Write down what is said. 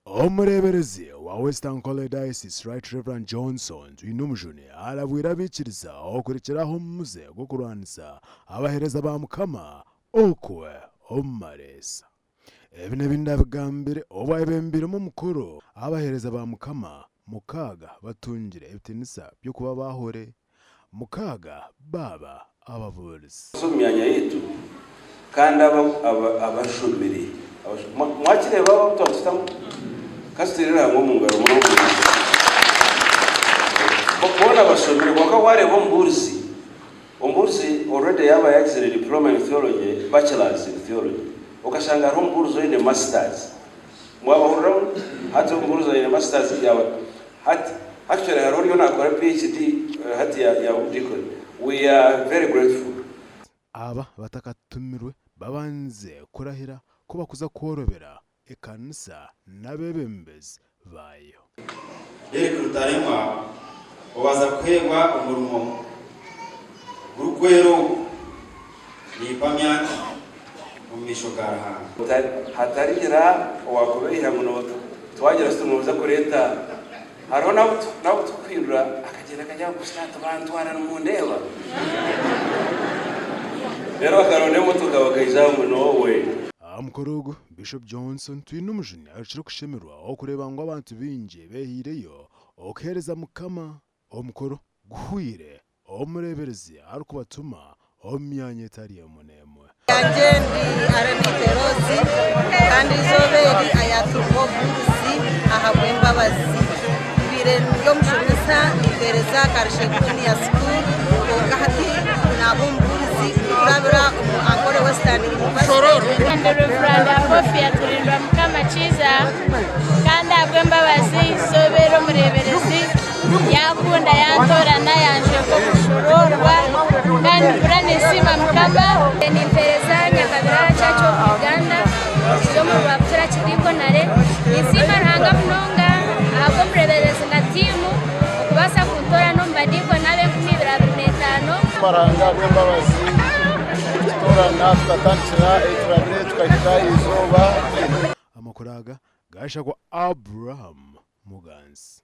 Omureeberezi wa West Ankole Diocese Right Rev Johnson Twinomujuni arabwire abaikiriza okurekyera aho omuze gw'okurwanisa abaheereza ba Mukama okwe omu mareesa. Ebi n'ebindi abigambire obu ayebembeiremu omukoro abaheereza ba Mukama mukaaga batungire ebitiinisa by'okuba abaahore, mukaaga baaba ababuurizi. Omu myanya yaitu kandi abashomire. Mwakireeba abu twaba tutamu? Ka tuteerere hamwe omu ngaro munonga munonga. Boona bashomire kwonka waareeba omubuurizi, omubuurizi already yaaba yaagizire diploma in theology, bachelors in theology, okashanga hariho omubuurizi oine masters. Mwabahuriramu? Hati omubuurizi oine masters yaaba hati actually hariho oriyo naakora PHD hati yaaba omudiikoni. We are very grateful. Aba batakatumirwe babanze kurahira ku bakuza kworobera ekanisa n'abeebembezi baayo. Derrick Rutaremwa owaza kuheebwa omurimo gurikwera ogu, nimpamya nti omu maisho ga Ruhanga. Hatarigira owakubeiha ngu twagira tuti nooza kureeta Hariho n'abu turikuhindura akagyenda akagira ngu busha tibantwara nimundeeba. Reero bakaronda emotoka bakaija ngu noowe. Aha mukoro ogu, Bishop Johnson Twinomujuni arukire okushemerwa okureeba ngu abantu baingi behaireyo okuheereza Mukama. Omukoro guhweire Omureeberezi arikubatuma omu myanya etari emwe n'emwe. Yangye ndi Arenite Rose kandi eizooba eri ayaturwa obuhuruzi ahabw'embabazi. Mbaire ndi omushomesa nimpeereza Karishegu Junior School kwonka hati naaba omubuurizi ndikurabira omu Ankole Western University. Ndi Rev. Apophia Turindwa Mukama Kiiza kandi ahabw'embabazi eizooba eri omureeberezi Yankunda yantoorana yanjweka obushoroorwa kandi mpurira ninsiima Mukama. Nimpereza Nyakabira Church of Uganda eri omu Rwabutura Kidikonare. Ninsiima Ruhanga munonga ahabw'omureeberezi na tiimu okubaasa kuntoorana omu badiikoni ab'e2025. Ruhanga ahabw'embabazi kututoorana tukatandikira ei turabire tukahika aha izooba. Amakuru aga gaashagwa Abraham Muganzi.